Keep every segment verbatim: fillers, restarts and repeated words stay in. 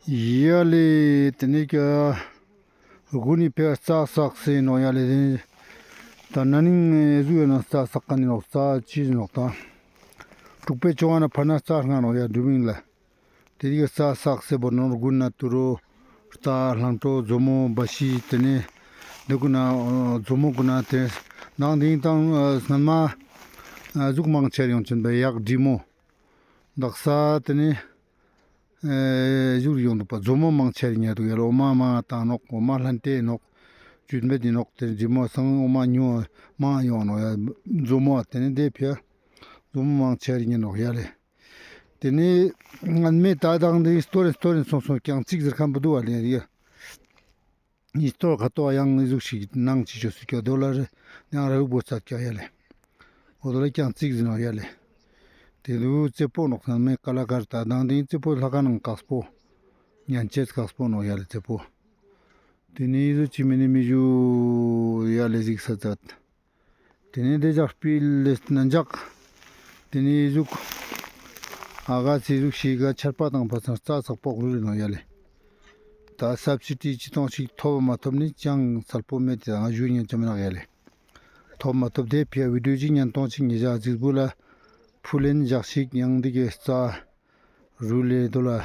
ཡ་ལེ། ཏེ་ནེ་ཀ་གུན་ནི་ཕིའ་རྩྭ་སག་སེ་ནོག་ཡ་ལེ། ཏེ་ནེ་ད་ན་ནིང་ཨེ་ཟུག་ཡོད་ན་རྩྭ་སག་ཁན་ནི་ནོག། རྩྭ་ཅི་ནོག་ད་དྲུག་པའི་བཅོ་ལྔ་ནེ་ཕར་ན་རྩྭ་རྔ་ནོག་ཡ་དུ་བིང་ལ། ཏེ་ནེ་ཀ་རྩྭ་སག་སེ་བོ་ནོར་གུན་ན་ཏུ་རུ་རྟ་ལྷམ་གྲོ་མཛོ་མོ་བ་ཤི་ཏེ་ནེ་འདི་གུན་ན་མཛོ་མོ་གུན་ན་ཏེ་ནང་དེང་དང་སྔན་མ་ཟུག་མང་ཆེ་ཡོང་ཅན་པ་གཡག་འབྲི་མོ་དག་ས་ཏེ་ནེ་ཨེ་ཟུག་ཡོང་དུག་པ། མཛོ་མོ་མང་ཆེ་ཉར་དུག་ཡ་ལེ། འོ་མ་མང་ཏང་ནོག། འོ་མ་ལྷན་ཏེ་ནོག། ཇུས་མེད་དི་ནོག། ཏེ་འབྲི་མོ་སང་འོ་མ་ཉུང་མང་ཡོང་ནོག་ཡ། མཛོ་མོ་ཏེ་ནེ་དེ་ཕིའ་མཛོ་མོ་མང་ཆེ་ཉར་ནོག་ཡ་ལེ། ཏེ་ནེ་སྔན་མེ་ད་དང་དེ་སྟོར་རེན་སྟོར་རེན་སོང་སོང་ཀྱང་ཅིག་ཟེར་ཁན་བོ་དུག་པ་ལེ་ཡ། ཨི་སྟོར་ཁ་ཏོ་ཡང་ཨི་ཟུག་ཞིག་ནང་ཅི་ཅོས་སུ་ཀྱག་དོ་ལ་རེ་ཡང་ར་ལུག་བོ་ཚ་ཀྱག་ཡ་ལེ། འོ་དོ་ལ་ཀྱང་ཅིག་ཟེར་ནོག་ཡ་ལེ། ཏེ་ལུ་རྩེ་པོ་ནོག། སྔན་མེ་ཀ་ལ་ཀར་ད་དང་དེ་རྩེ་པོ་ལྷ་ཁང་ནང་ཀགས་པོ་ཉན་ཅེས་ཀགས་པོ་ནོག་ཡ་ལེ་རྩེ་པོ། ཏེ་ནེ་ཨི་ཟུག་ཅི་མེ་ནེ་མི་ཞུ་ཡ་ལེ་ཟིག་ས་ཚད། ཏེ་ནེ་དེ་ཇག་པིལ་ལེ་ནན་ཇག། ཏེ་ནེ་ཨི་ཟུག་ཨ་ག་སི་ཟུག་ཤིག་ག་ཆར་པ་དང་ཕ་ཚང་རྩྭ་སག་པོག་རུལ་ནོག་ཡ་ལེ། ད་སབ་སི་ཌི་ཅི་ཏོང་ཞིག་ཐོབ་མ་ཐོབ་ནི་ཅང་སལ་པོ་མེད་དེ་ང་ཞུ་ཉན་ཅམ་ནག་ཡ་ལེ། ཐོབ་མ་ཐོབ་དེ་ཕིའ་བི་ཌིའོ་ཅིག་ཉན་ཏོང་ཅིག་ཉེ་ཞག་ཟིག་བུ་ལ་ཕུལ་ལེན་ཞག་ཞིག་ཡང་འདི་གི་རྩྭ་རུལ་ལེ་དོ་ལ།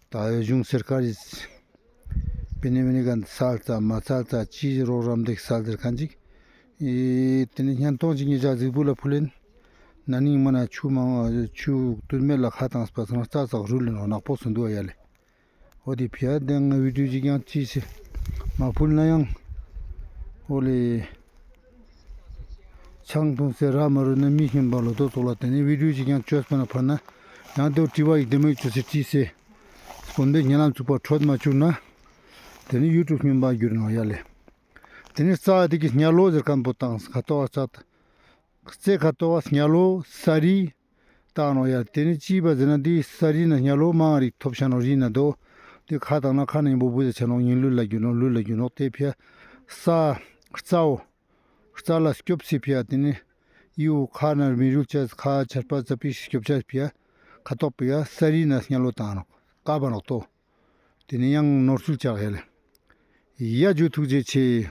ད་གཞུང་སར་ཀར་རི་པེ་ནེ་མེ་ནེ་གན་སལ་ཙ་མ་སལ་ཙ་ཅི་རོགས་རམ་འདེགས་སལ་ཟེར་ཁན་ཅིག། ཨེ་ཏེ་ནེ་ཉན་ཏོང་ཅིག་ཉེ་ཞག་ཟིག་བུ་ལ་ཕུལ་ལེན། ན་ནིང་མ་ན་ཆུ་མང་ཆུ་དུས་མེད་ལ་ཁ་བཏང་སྤ་སང་རྩྭ་སག་རུལ་ལེ་ནོག་ནག་པོ་སོང་དུག་ཡ་ལེ། འོ་དེ་ཕིའ་དེ་ང་བི་ཌིའོ་ཅིག་ཡང་ཅི་སེ་མ་ཕུལ་ན་ཡང་། འོ་ལེ། ཆང་འཐུང་སེ་ར་མ་རུལ་ན་མི་སྨྱོན་པ་ལོ་ཏོ་ཙོགས་ལ་ཏེ་ནེ་བི་ཌིའོ་ཅིག་ཡང་ཅོས་པ་ན་ཕར་ན་ཡང་དེ་དྲི་བ་ཡིག་དེ་མོ་ཡིག་ཅོས་སེ་ཅི་སེ་དཀོན་པའི་ཉེ་ལམ་ཚུགས་པ་འཕྲོད་མ་བཅུག་ན་ཏེ་ནེ་ཡུ་ཊུབ་སྨྱོན་པ་གྱུར་ནོག་ཡ་ལེ། ཏེ་ནེ་རྩྭ་དེ་གི་སྙ་ལོ་ཟེར་ཁན་བོ་དང་ཁ་ཏོ་བ་རྩྭ་རྩེ་ཁ་ཏོ་བ་སྙ་ལོ་ས་རི། ཏང་ནོག་ཡ། ཏེ་ནེ་ཅི་བ་ཟེར་ན་འདི་ས་རི་ན་སྙ་ལོ་མང་རིག་ཐོབ་ཤ་ནོག་རི་ན་དོ། ཏེ་ཁ་ཏང་ན་ཁ་ན་ཡིན་པོ་བུ་ཟེར་ཆ་ནོག་ཉིན་ལུས་ལ་གྱུར་ནོག་ལུས་ལ་གྱུར་ནོག་ཏེ་ཕིའ་ས་རྩྭ་བོ་རྩྭ་ལ་སྐྱོབ་སེ་ཕིའ་ཏེ་ནེ་ཡུ་ཁ་ན་མི་རུལ་ཆ་ཁ་ཆར་པ་ཙ་པིག་སྐྱོབ་ཆ་ཕིའ་ཁ་ཏོག་ཕིའ་ས་རི་ན་སྙ་ལོ་ཏང་ནོག་ཀ་བ་ནོག་ཏོ། ཏེ་ནེ་ཡང་ནོར་སུལ་ཆག་ཡ་ལེ། ཡ་ཇུ་ཐུགས་རྗེ་ཆེ།